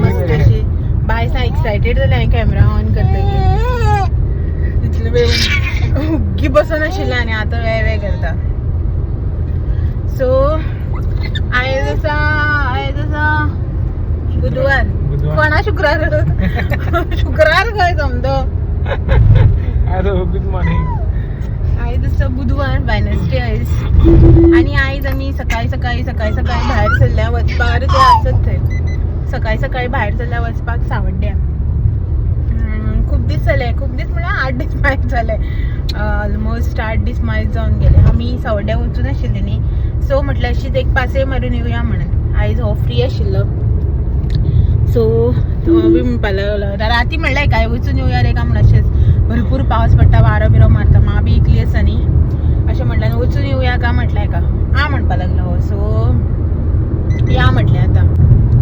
मस्त अशी बाय सा एक्सायटेड जालें हांवें कॅमेरा ऑन करतकीर. इतले वेळ उग्गी बसून आशिल्लें आनी आतां वे वे करता. सो आयज आसा बुधवार. बुधवार. कोणा शुक्रार शुक्रार खंय समजो. Hello, good morning. आयज आसा बुधवार, वेनसडे आयज. आनी आयज आमी सकाळी सकाळी सकाळी सकाळी भायर सरल्या वचपाक. अरे, ते आसत थंय. सकाळी सकाळी भायर सरल्या वचपाक सांवड्ड्या. खूब दीस जाले, खूब दीस म्हळ्यार 8 दीस मायज जाले, ऑलमोस्ट 8 दीस मायज जावन गेले. आमी सांवड्ड्या वचूं नाशिल्ली न्ही, सो म्हटलें अशीच एक पासय मारून येवया म्हणून. आयज हो फ्री आशिल्लो, सो तो बी म्हणपाक लागलो. राती म्हणलें काय वचून येवया रे का म्हण. अशेंच भरपूर पावस पडटा, वारो बिरो मारता, मा बी इकली आसा न्ही, अशें म्हटलें वचून येवया का म्हटलें हेका. आ म्हणपाक लागलो, सो या म्हटलें. आतां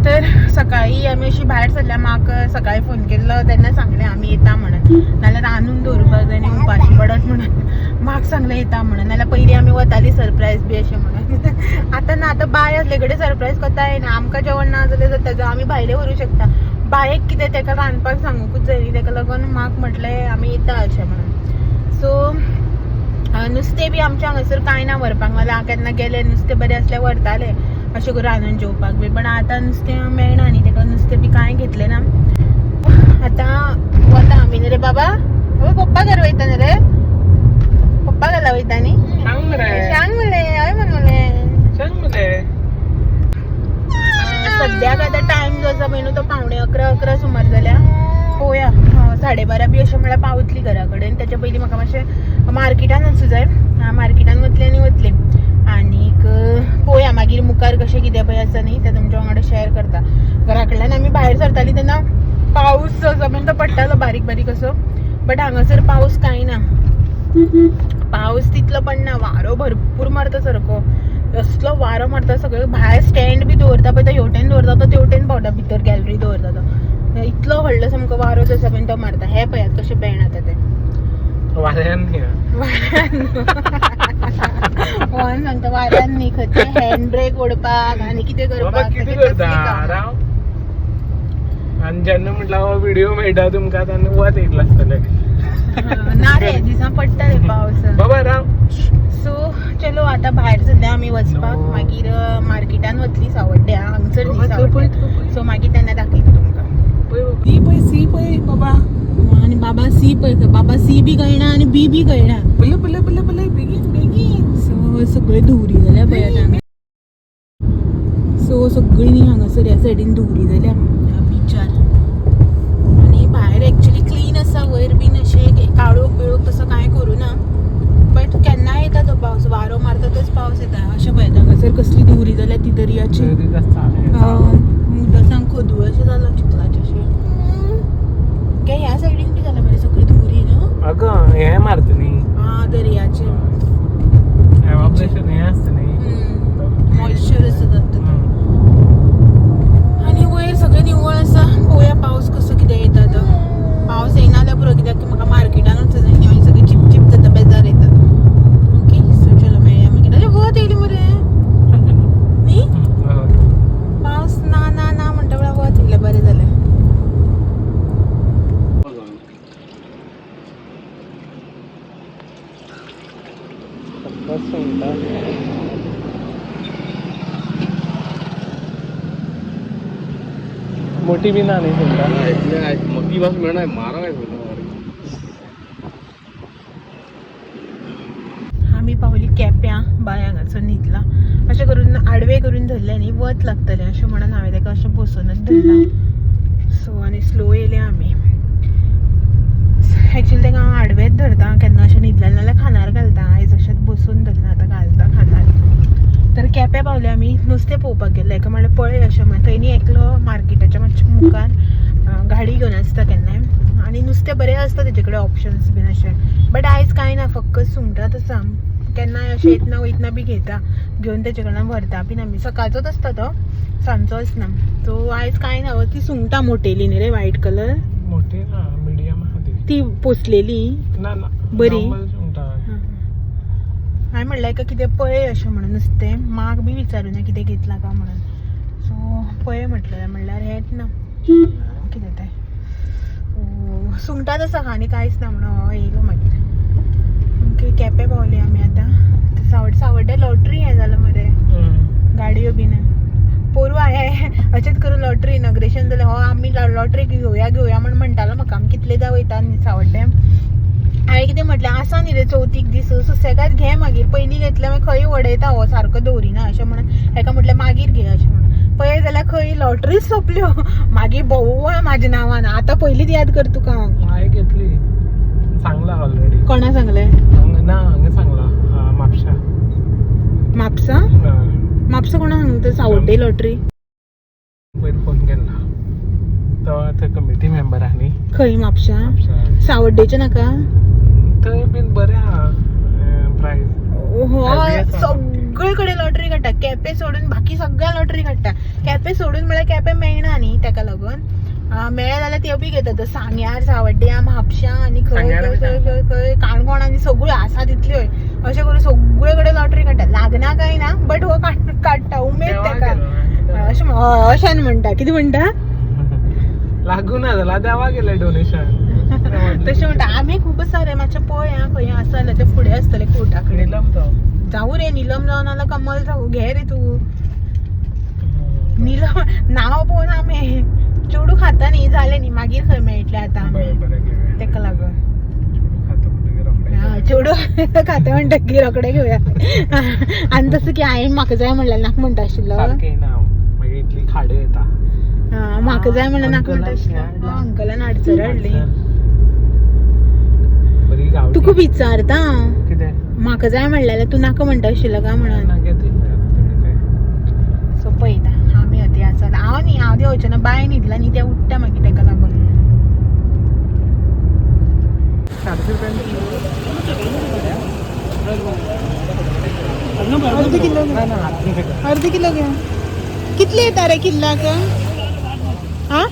तर सकाळी आमी अशी भायर सरल्या. म्हाका सकाळी फोन केल्लो तेन्ना सांगलें आमी येता म्हणून, नाल्यार रांदून दवरुपाक जाय न्ही, उपाशी पडत म्हणून म्हाका सांगलें येता म्हणून. नाल्यार पयलीं आमी वताली सरप्रायज बी अशें म्हणून. आतां ना, आतां बाय असले कडेन सरप्रायज करता येना. आमकां जेवण ना जाल्यार जाता, जावं आमी भायलें व्हरूं शकता. बायक कितें तेका रांदपाक सांगूंकूच जाय न्ही, तेका लागून म्हाका म्हटलें आमी येता अशें म्हणून. सो नुस्तें बी आमच्या हांगासर कांय ना व्हरपाक. नाल्यार हांव केन्ना गेलें नुस्तें बरें आसल्यार व्हरतालें अशें करून रांदून जेवपाक बी, पण आतां नुस्तें मेळना न्ही, तेका नुस्तें बी कांय घेतलें ना. आतां वता आमी न्ही रे बाबा? बाबा, पप्पा घर वयता न्ही रे? पप्पा घरा वयता न्ही? सांग मरे. सांग मले, हय म्हणले. सांग मरे. सद्याक आतां टायम जो आसा पळय न्हू तो 10:45, 11 सुमार जाल्या. पळोवया, 12:30 बी अशें म्हळ्यार पावतली घरा कडेन. तेच्या पयलीं म्हाका मातशें मार्केटान वचूं जाय. मार्केटान वतलें आनी वतलें आनीक पळोवया मागीर मुखार कशें कितें पळय आसा न्ही तें तुमच्या वांगडा शेअर करता. घरा कडल्यान आमी भायर सरताली तेन्ना पावस जो आसा पळय तो पडटालो बारीक बारीक असो, बट हांगासर पावस कांय ना. पावस तितलो पडना, वारो भरपूर मारता सारको. असलो वारो मारता, सगळें भायर स्टँड बी दवरता पळय तो हेवटेन दवरता तो तेवटेन पावता, भितर गॅलरी दवरता तो, इतलो व्हडलो सामको वारो जो आसा पळय तो मारता. हे पळयात कशें बेण आतां ते. वाऱ्यान न्ही. कोण सांगता वाऱ्यान न्ही? खंय ते हँड ब्रेक ओडपाक आनी कितें बाबा करपाक कितें तेगे करता? तसलीं कामां. राव. आनी जेन्ना म्हटलं हो व्हिडिओ मेळटा तुमकां तेन्ना वत येयल्लो आसतलें. ना रे, दिसा पडटा रे पावस. बाबा राव. सो चलो, आतां भायर सरल्या आमी वचपाक. No. मागीर मार्केटान वतली सावड्ड्या हांगसर न्ही. बाबा, थंय पळय, सावड्ड्या. थंय पळय. सो मागीर तेन्ना दाखयता तुमकां. पळय बाबा. ती पळय, सी पळय बाबा. आनी बाबा सी पळय खंय. बाबा सी बी कळना आनी बी बी कळना. पळय पळय पळय पळय, बेगीन बेगीन. सो सगळे धुवरी जाल्या पळयात हांगा. सो सगळी न्ही हांगासर ह्या सायडीन धुवरी जाल्या ह्या बिचार. आनी भायर एक्चुली क्लीन आसा, वयर बीन अशें काळोख बिळोख तसो कांय करूं ना, बट केन्नाय येता तो पावस, वारो मारता तोच पावस येता. अशें पळयता हांगासर कसली धुवरी जाल्या ती दर्याची. उदक सामकें खदूळ अशें जालां, चिखलाचें अशें. काय ह्या सायडीन बी जालां मरे सगळी धुवरी न्हू. अगं, हे मारता न्ही. आं, दर्याचें. एव्हापरेशन हें आसता न्ही. मॉइश्चर आसता तातूंत. आनी वयर सगळें निवळ आसा. पळोवया पावस कसो कितें येता तो. पावस येयना जाल्यार पुरो, कित्याक की म्हाका मार्केटान वचूं जाय न्ही, मागीर सगळें चिपचीप जाता, बेजार येता. ओके, सो चलो मेळया मागीर. अरे, वत येयली मरे न्ही. पावस ना ना ना म्हणटा वेळार वत येयलें, बरें जालें. सुंगटां. मोठी बी ना न्ही सुंगटां? मती भास मेळना, मारा नाही. आमी पावली केप्यां. बाय हांगासर न्हिदला. अशें करून आडवे करून धरलें न्ही, वत लागतलें अशें म्हणून हांवें ताका अशें बसोनच धरलां. सो आनी स्लो येयले आमी. एक्चुअली ताका हांव आडवेच धरता केन्ना अशें न्हिदलें, नाल्यार खांदार घालता. आयज अशेंच बसून धरलां, आतां घालता खांदार. तर केप्यां पावले आमी. नुस्तें पळोवपाक गेल्ले. हेका म्हणलें पळय अशें म्हणून. थंय न्ही एकलो मार्केटाच्या मातशें मुखार गाडी घेवन आसता केन्नाय आनी नुस्तें बरें आसता तेजे कडेन, ऑप्शन्स बीन अशें. बट आयज कांय ना, फक्त सुंगटांच आसा. केन्नाय अशें येतना वयतना बी घेता, घेवन तेजे कडल्यान व्हरता बीन आमी. सकाळचोच आसता तो, सांजचो आसना. सो आयज कांय ना. ती सुंगटां मोटेली न्ही रे, वायट कलर. मोठी ना, मिडियम आहा ती. ती पोसलेली? ना ना. बरी? नॉर्मल सुंगटां. हांवें म्हणलें हेका कितें पळय अशें म्हणून नुस्तें. माक बी विचारूं ना कितें घेतलां काय म्हणून. सो पळय म्हटलें, म्हणल्यार हेंच ना. कितें तें सुंगटांच आसा आनी कांयच ना म्हणून हय येयलो मागीर. ओके, केपें पावली आमी आतां. सावड्डे लॉटरी हें जालां मरे, गाडयो बीन. पोरूं हांवें अशेंच करून लॉटरी इनॉग्रेशन जालें. हो आमी लॉटरी घेवया घेवया म्हण म्हणटालो म्हाका. आमी कितलेदां वयता न्ही सावड्डे. हांवें कितें म्हटलें, आसा न्ही रे चवथीक दीस, सुसेगाद घे मागीर. पयलीं घेतल्यार मागीर खंय वडयता हो, सारको दवरिना अशें म्हणून हेका म्हटलें मागीर घे अशें म्हणून. पळय जाल्यार खंय लॉटरीच सोंपल्यो. मागीर भोव म्हाज्या नांवान. आतां पयलींच याद कर तुका हांव. हांवें घेतली, सांगला ऑलरेडी. कोणा सांगलें? हांगा ना, हांगा सांगला म्हापशा. म्हापसा? म्हापसा कोणा सांगलें तें सावड्डे लॉटरी? पयर फोन केल्लो तो आतां कमिटी मेंबर आहा न्ही. खंय म्हापशा? म्हापशा. सावड्डेचें नाका? थंय बीन बरें आहा प्रायस. हय, सगळे कडेन लॉटरी काडटा. केपें सोडून बाकी सगळ्या लॉटरी काडटा. केपें सोडून म्हळ्यार केपें मेळना न्ही, तेका लागून. मेळ्ळें जाल्यार त्यो बी घेता. तो सांग्यार, सावड्ड्यां, म्हापशां आनी खंय सांग्यार खंय बी खंय खंय खंय काणकोण आनी सगळ्यो आसा तितल्योय अशें करून सगळे कडेन लॉटरी काडटा. लागना काय ना, बट हो काडटा उमेद तेका. अशें अशें म्हणटा. कितें म्हणटा? लागू ना जाल्यार देवा गेलें डोनेशन. तशें म्हणटा. आमी खूब आसा रे. मातशें पळय आं, खंय आसा जाल्यार ते फुडें आसतलें कोर्टा कडेन. निलम तो. जावं रे, निलम जावं नाल्यार कमल जावं. घे रे तूं. निलम नांव पळोवन आमी चेडूं खाता न्ही जालें न्ही, मागीर खंय मेळटलें आतां आमी. बरें बरें, घेवया. तेका लागून. खाता म्हणटकीर रोखडें. चेडूं खाता म्हणटकीर रोखडें घेवया. आनी तसो की हांवें म्हाका जाय म्हणलें नाका म्हणटा आशिल्लो. सारकें ना हांव, मागीर इतली खाडे येता. आं, म्हाका जाय म्हणलें नाका म्हणटा अंकलान आशिल्लो. हाडला. अंकलान हाडसर हाडली. बरी गावठी. तुका विचारता. कितें? म्हाका जाय म्हणलें जाल्यार तूं नाका म्हणटा आशिल्लो काय म्हणून. ना, घेतली तुमी तें. सो पळयता आमी हती आसा. हांव न्ही, हांव देंवचें ना. बाय न्हिदला न्ही, तें उठ्ठा मागीर तेका लागून. 400 रुपयान. अर्द किलो. ना ना. अर्द किलो घे. कितले येता रे किल्लाक? आं?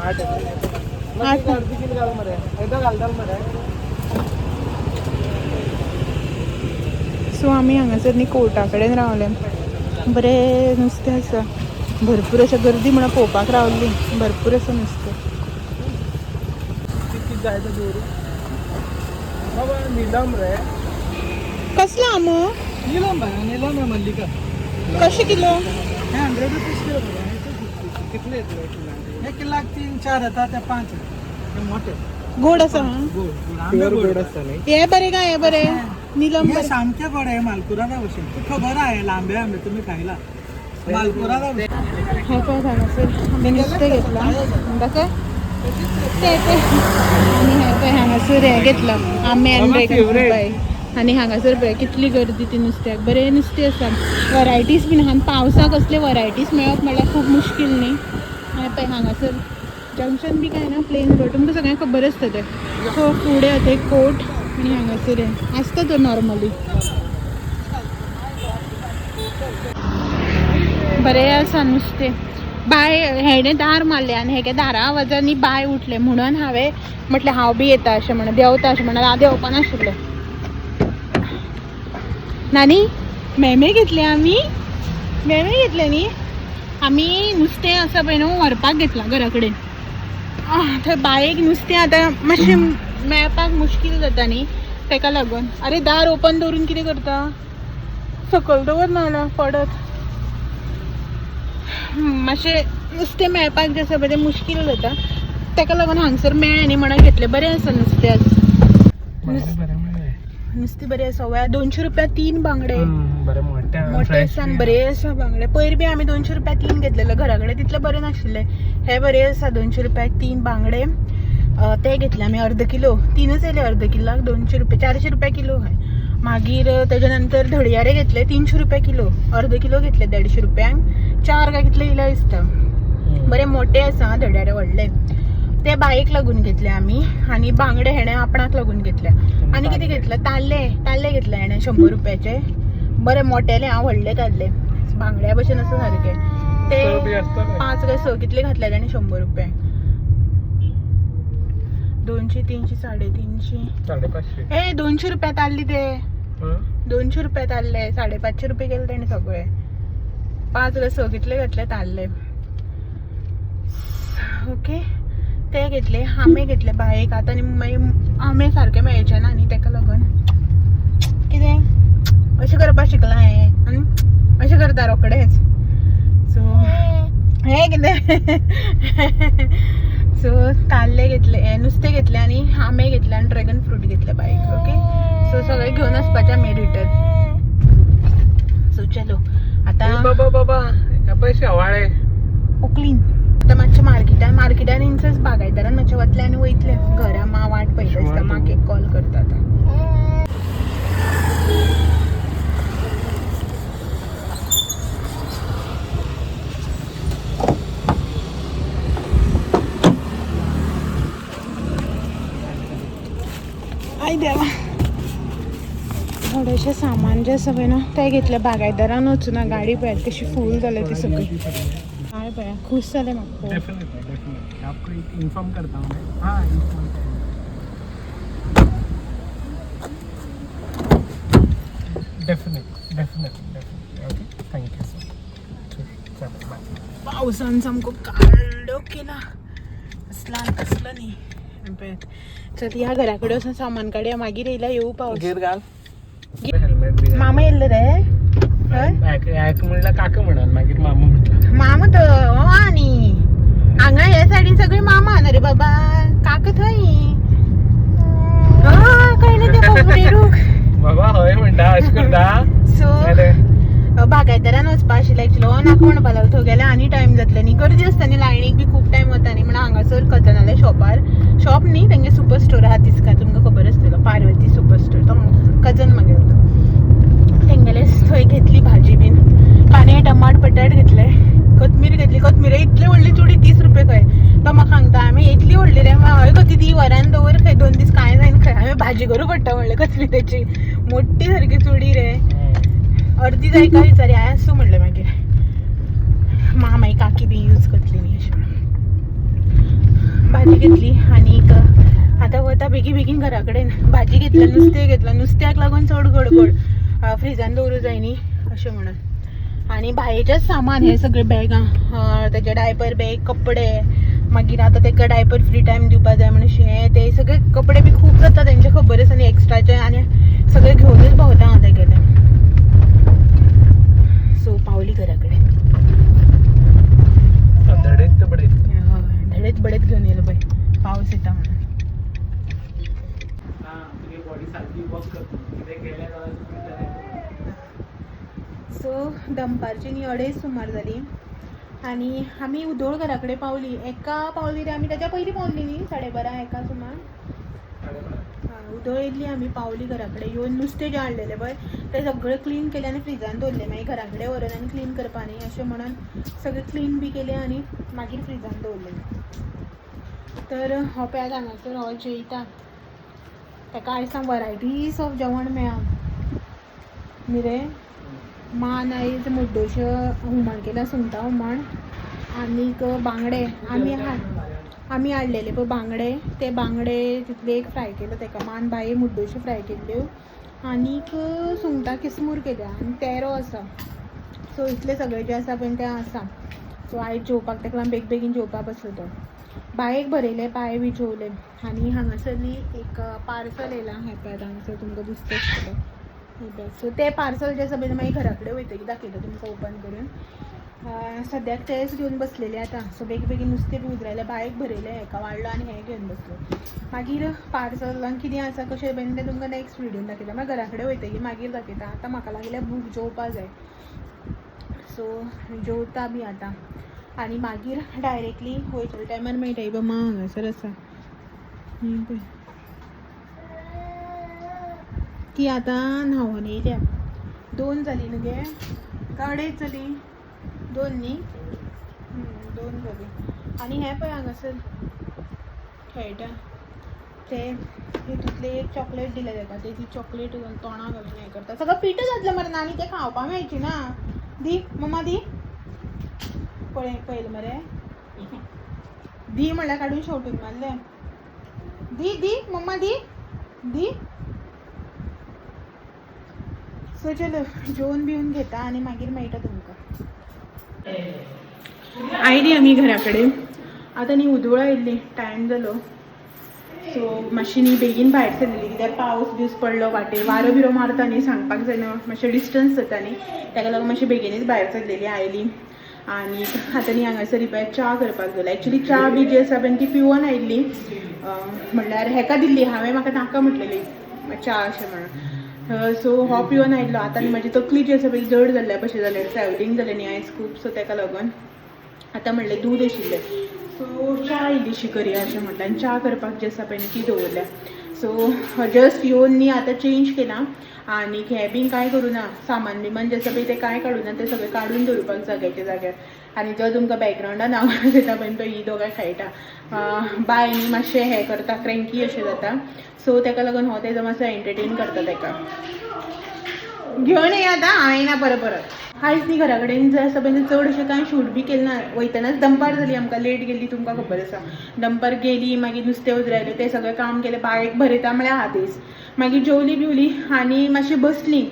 8. आठ. अर्द किलो घाल मरे, एकदां घालता मरे. सो आमी हांगासर न्ही कोर्टा कडेन रावले. बरें नुस्तें आसा भरपूर अशें. गर्दी म्हणून पळोवपाक रावली. भरपूर आसा नुस्तें. कितकी जाय तें दवरू बाबा. निलम रे. कसलो आंबो? निलम बाय, निलम आहे मल्लिका. कशें किलो? हे 100 रुपीज किलो बघा. कितले येतले किलाक? हे किलाक 3-4 येतात, ते 5 हे मोठे. गोड आसा? गोड गोड आंबे. प्युअर गोड गोड आसता न्ही. हे बरें काय हे बरें निलम? हे बरें. सामके गोड आहे, मालपुरादा भशेन. तू खबर आहे लांबे आंबे तुम्ही खायला मालपुरादा भशेन. हे पळय, हांगासर आमी नुस्तें घेतलां. दाखय ते ते. आनी हे पळय, हांगासर हें घेतलां आंबे आनी मामा favorite. पळय. आनी हांगासर पळय कितली गर्दी ती नुस्त्याक. बरें नुस्तें आसा, वरायटीज बीन आहा. आनी पावसाक असले वरायटीज मेळप म्हणल्यार खूब मुश्कील न्ही. हें पळय, हांगासर जंक्शन बी काय ना, प्लेन रोड, तुमकां सगळ्यांक खबर आसता तें. सो फुडें आतां एक कोर्ट आनी हांगासर हें आसता तो नॉर्मली. बरें आसा नुस्तें. बाय हेणें दार मारलें आनी हेगे दारा आवाजांनी बाय उठलें म्हणून हांवें म्हटलें हांव बी येता अशें म्हणून, देंवता अशें म्हणून. हांव देंवपा नाशिल्लें. नानी, मेमे घेतले आमी. मेमे घेतले न्ही आमी. नुस्तें आसा पळय न्हू, व्हरपाक घेतलां घरा कडेन. थंय बायेक नुस्तें आतां मातशें मेळपाक मुश्कील जाता न्ही, तेका लागून. अरे, दार ओपन दवरून कितें करता? सकयल दवर, ना जाल्यार पडत. मातशें नुस्तें मेळपाक जें आसा पळय तें मुश्कील जाता, तेका लागून हांगसर मेळ्ळें न्ही म्हणून घेतलें. बरें आसा नुस्तें आज. बरें बरें मेळ्ळें. नुस्तें बरें आसा. वया 200 रुपया 3 बांगडे. बरें मोठे. मोठे आसा आनी बरे आसा बांगडे. पयर बी आमी 200 रुपया 3 घेतलेले घरा कडेन, तितले बरे नाशिल्ले. हे बरे आसा. 200 रुपयाक 3 बांगडे. ते घेतले आमी अर्द किलो. तीनच येयले अर्द किलाक 200 रुपया, 400 रुपया किलो. हय, मागीर तेजे नंतर धडयारे घेतले 300 रुपया किलो. अर्द किलो घेतले 150 रुपयांक. चार काय कितले येयले दिसता. बरे मोठे आसा आं धड्यारे, व्हडले. ते बायेक लागून घेतले आमी आनी बांगडे हेणे आपणाक लागून घेतले. आनी कितें घेतलं? ताल्ले. ताल्ले घेतले हेणे 100 रुपयाचे. बरे मोटेले आं, व्हडले ताल्ले, बांगड्या भशेन आसा सारके. ते 5 काय 6 कितले घातले ताणें 100 रुपये. 200, 300, 350. 550. ए, 200 रुपया ताल्ली ते. 200 रुपया ताल्ले. 550 रुपये केले ताणें सगळे. 5 काय 6 कितले घातले ताल्ले. ओके ते घेतले, आंबे घेतले बायेक. आतां आनी मागीर आंबे सारके मेळचे ना न्ही, तेका लागून कितें अशें करपाक शिकलां हांवें आनी अशें करता रोखडेंच. सो हें कितें, सो ताल्ले घेतले, नुस्तें घेतलें आनी आंबे घेतले आनी ड्रॅगन फ्रूट घेतले बायक. ओके सो सगळें घेवन वचपाचें आमी रिटर्न. सो चलो आतां बाबा बाबा पळय शेवाळे उकलीन आतां मातशें मार्केटान, मार्केटान इनसच बागायदारान मातशें वतलें आनी वयतलें घरा. मा वाट पळयता आसता, माक एक कॉल करता आतां. I देवा, थोडेशें सामान जें आसा पळय ना तें घेतलें. बागायदारान वचूना, गाडी पळयात कशी फूल जाल्या ती सगळी. काय पळया खूश जालें म्हाका. डेफिनेटली डेफिनेटली आपको इन्फॉर्म करता हूँ मैं. हाँ inform, definitely definitely definitely. Okay thank you so much. चलो बाय. पावसान सामको काळो केला, असला कसलो न्ही. पळयात, चल ह्या घरा कडेन वचून सामान काडया, मागीर येयला येवं पावस. गिर घाल हेल्मेट बी. मामा येयल्लो रे? हय? एक म्हणल्यार काका म्हणून मागीर मामा म्हटलं. मामा तो आनी हांगा ह्या सायडीन सगळी मामा न्हू रे बाबा, काका थंय. कळ्ळें तें बाबडेरूक. बाबा हय म्हणटा अशें करता. सो बागायदारान वचपा आशिल्लें एक्चुअली, हो नाका म्हणपा लागलो, थंय गेल्यार आनी टायम जातलो न्ही, गर्दी आसता न्ही लायनीक बी खूब टायम वता न्ही. म्हणून हांगासर कजनाल्या शॉपार, शॉप न्ही तेंगे सुपर स्टोर आहा तिस्कार, तुमकां खबर आसतलो, पार्वती सुपर स्टोर, तो कजन मागीर तो तेंगेले थंय घेतली भाजी बीन, कांदे टमाट बटाट घेतले, कोथमीर घेतली. कोथमीर इतली व्हडली चुडी 30 रुपये खंय. तो म्हाका सांगता आमी इतली व्हडली रे, हय गो ती वरान दवर खंय, 2 दीस कांय जायना खंय, हांवें भाजी करूं पडटा म्हणलें कोथमिरेची, मोठी सारकी चुडी रे, अर्दी जाय काय विचारी हांवें आसूं म्हणलें. मागीर मा मागीर काकी बी यूज करतली न्ही अशें म्हणून भाजी घेतली. आनीक आतां वता बेगीन बेगीन घरा कडेन. भाजी घेतल्या, नुस्तें घेतलां, नुस्त्याक लागून चड गडबड, फ्रिजान दवरूं जाय न्ही अशें म्हणून. आनी भायेचेंच सामान हें सगळें, बॅगां, तेजे डायपर बॅग, कपडे, मागीर आतां तेका डायपर फ्री टायम दिवपा जाय म्हणून हें ते सगळे कपडे बी खूब जाता तेंचे, खबर आसा न्ही एक्स्ट्राचे, आनी सगळे घेवनूच भोंवता हांव तेगेले. सो पावली घरा कडेन. धडयत बडयत धडयत बडयत घेवन येयलो पळय, पावस येता म्हणून. बॉडी सारकी वॉक करता कितें गेलें जाल्यार. सो दनपारची न्ही 2:30 सुमार जाली आनी आमी उदोळ घरा कडेन पावली. एका पावली रे आमी, ताच्या पयलीं पावली न्ही, 12:30 एका सुमार उदोळ येयल्ली आमी. पावली घरा कडेन, येवन नुस्तें जें हाडलेलें पळय तें सगळें क्लीन केलें आनी फ्रिजान दवरलें. मागीर घरा कडेन व्हरून आनी क्लीन करपा न्ही अशें म्हणून सगळें क्लीन बी केलें आनी मागीर फ्रिजान दवरलें. तर हो पळयात हांगासर हो जेयता, ताका आयज वरायटीज ऑफ जेवण मेळ्ळां न्ही रे. मान आयज मुड्डोश्यो हुमण केलां, सुंगटां हुमण आनीक बांगडे आमी हाडलेले पळय बांगडे, ते बांगडे तितले एक फ्राय केलो तेका. मान बाये मुड्डोश्यो फ्राय केल्ल्यो आनीक सुंगटां किसमूर केल्या आनी तेरो आसा. सो इतलें सगळें जें आसा पळय तें आसा. सो आयज जेवपाक तेका लागून बेग बेगीन जेवपाक बसलो तो. बायेक भरयलें, बाय बी जेवलें. आनी हांगासर न्ही एक पार्सल येयलां, हें पळयात हांगासर तुमकां दिसता आसतलें. सो तें पार्सल जें आसा पळय मागीर घरा कडेन वयतकीर दाखयता तुमकां ओपन करून. सद्याक तेंच घेवन बसलेलें आतां. सो बेगीन बेगीन नुस्तें बी उजरायलें, बायक भरयलें, हेका वाडलो आनी हें घेवन बसलो. मागीर पार्सलान कितें आसा कशें पळय तें तुमकां नॅक्स्ट व्हिडियोन दाखयता. मागीर घरा कडेन वयतकीर मागीर दाखयता. आतां म्हाका लागल्या भूक, जेवपा जाय. सो जेवता बी आतां आनी मागीर डायरेक्टली वयतले टायमार मेळटा. ही मां हांगासर आसा पळय, ती आतां न्हांवोन येयल्या. 2 जाली न्हू गे, काय 2.5 जाली? 2 न्ही, 2 जाली. आनी हें पळय हांगासर खेळटा ते, हितूंतले एक चॉकलेट दिल्या ताका, ते ती चॉकलेट तोंडाक घालून हें करता. सगळें पिठो जातलें मरे, आनी तें खावपाक मेळची ना. दी मम्मा दी, पळय पळयलें मरे, दी म्हणल्यार काडून शेवटून मारलें. दी दी मम्मा दी दी. सो चलो जेवन बिवन घेता आनी मागीर मेळटा तुमकां. आयली आमी घरा कडेन. आतां न्ही उदवळा येयल्ली, टायम जालो. सो मातशी न्ही बेगीन भायर सरलेली कित्याक पावस बीस पडलो वाटेर, वारो बिरो मारता न्ही, सांगपाक जायना, मातशें डिस्टन्स जाता न्ही, ताका लागून मातशी बेगीनच भायर सरलेली आयली. आनी आतां न्ही हांगासर पळय च्या करपाक दवरला. एक्चुली च्या बी जी आसा पळय ती पिवन आयिल्ली, म्हणल्यार हेका दिल्ली हांवें, म्हाका नाका म्हटलेली च्या अशें म्हणून. सो हो पिवन आयिल्लो. आतां न्ही म्हाजी तकली जी आसा पळय जड जाल्ल्या भशेन जालें, ट्रॅवलींग जालें न्ही आयज खूब. सो ताका लागून आतां म्हणलें दूद आशिल्लें, सो च्या इल्लीशी करया अशें म्हटलें आनी च्या करपाक जी आसा पळय न्ही ती दवरल्या. सो जस्ट येवन न्ही आतां चेंज केला आनी हें बीन कांय करूं ना, सामान बिमान जें आसा पळय तें कांय काडूं ना, तें सगळें काडून दवरपाक जाग्याच्या जाग्यार. आनी जो तुमकां बॅकग्रावंडान आवाज येता पळय तो ही दोगांय खेळटा. बाय न्ही मातशें हें करता, क्रँकी अशें जाता. सो ताका लागून हो तेजो मातसो एंटरटेन करता ताका. घेवन येया आतां, हांव येना परत परत. आयज न्ही घरा कडेन जे आसा पळय चड अशें कांय शूट बी केलें ना. वयतनाच दनपार जाली आमकां, लेट गेल्ली तुमकां खबर आसा. दनपार गेली, मागीर नुस्तें उजरायलें, तें सगळें काम केलें, बायक भरयता म्हळ्यार आदेस. मागीर जेवली बिवली आनी मातशी बसली,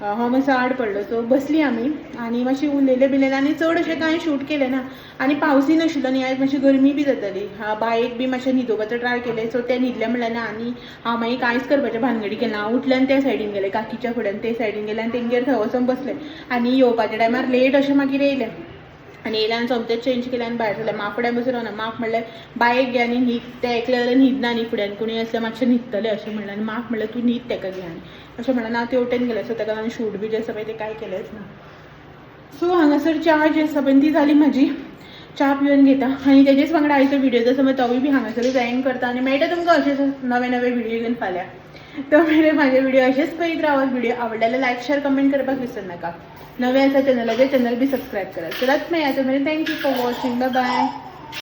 हो मातसो आड पडलो. सो बसली आमी आनी मातशी उलयले बिलयले आनी चड अशें कांय शूट केलें ना. आनी पावसूय नाशिल्लो न्ही आयज, मातशी गरमी बी जाताली. बायक बी मातशें न्हिदोवपाचो ट्राय केलें, सो तें न्हिदलें म्हणल्यार ना. आनी हांव मागीर कांयच करपाचें भानगडी केलें ना. हांव उठलें आनी त्या सायडीन गेलें, काकीच्या फुड्यान ते सायडीन गेलें आनी तेंगेर थंय वचोन बसलें. आनी येवपाच्या टायमार लेट अशें मागीर येयलें आनी येयलें आनी सोमतेंच चेंज केलें आनी भायर सरलें. म्हाका फुड्यान बसून रावना, म्हाका म्हणलें बायक घे आनी न्हीद, तें एकलें जाल्यार न्हिदना न्ही, फुड्यान कोणूय आसल्यार मातशें न्हिदतलें अशें म्हणलें. आनी म्हाका म्हणलें तूं न्हीद तेका घे आनी अशें म्हणलें. हांव ते वटेन गेलें. सो ताका लागून शूट बी जें आसा पळय तें कांय केलेंच ना. सो हांगासर च्या जी आसा पळय ती जाली म्हाजी, च्या पिवन घेता आनी तेजेच वांगडा आयचो व्हिडियो जो आसा पळय तोवूय बी हांगासरूच एंड करता. आनी मेळटा तुमकां अशेंच नवे नवे व्हिडियो घेवन फाल्यां. तो मेरेन म्हाजे व्हिडियो अशेंच पळयत रावात. व्हिडिओ आवडल्यार लायक शेअर कमेंट करपाक विसर नाका. नवे आसा चॅनलाचेर चॅनल बी सबस्क्रायब करात. चलात मेळया तो मेरेन. Thank you for watching, bye bye.